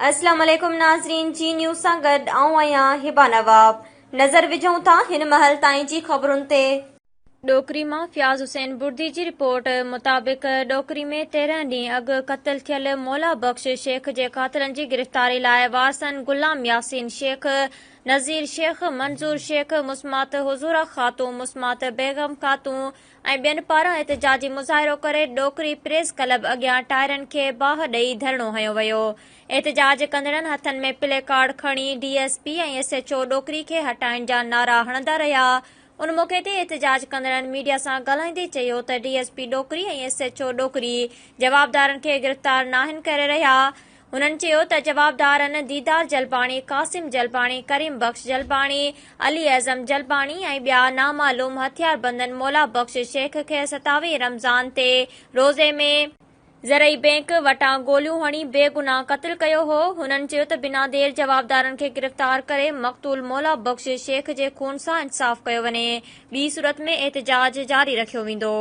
اسلام عليڪم ناظرين جي نيوز سان گڏ آئون آهيان هبه نواب نظر وجهون ٿا هن مهل تائين جي خبرن تي. ڏوڪري مان فياض حسين بڙدي جي رپورٽ مطابق ڏوڪري ۾ 13 ڏينهن اڳ قتل ٿيل مولا بخش شيخ جي قاتلن جي گرفتاري لاء وارثن غلام ياسين شيخ، نذير شيخ، منظور شيخ، مسمات حضوره خاتون، مسمات بيگم خاتون ۽ ٻين پاران احتجاجي مظاهرو ڪري ڏوڪري پريس ڪلب اڳيان ٽائرن کي باهه ڏئي ڌرڻو هنيو ويو. احتجاج ڪندڙن هٿن ۾ پلي ڪارڊ کڻي D S P ۽ S H O Dokri کي هٽائڻ جا نعرا هڻندا رهيا. ان موقعي تي احتجاج ڪندڙن ميڊيا سان ڳالهائيندي چيو ته D S P Dokri ۽ S H O Dokri جوابدارن کي گرفتار ناهن ڪري رهيا. هنن چيو ته جوابدارن ديدار جلباڻي، قاسم جلباڻي، ڪريم بخش جلباڻي، علي اعظم جلباڻي ۽ ٻيا نامعلوم هٿياربندن مولا بخش شيخ کي ستاويهين رمضان تي روزي ۾ زرعي بئنڪ وٽان گوليون هڻي بيگناهه قتل ڪيو هو. هنن چيو ته بنا دير جوابدارن کي گرفتار ڪري مقتول مولا بخش شيخ جي خون سان انصاف ڪيو وڃي، ٻي صورت ۾ احتجاج جاري رکيو ويندو.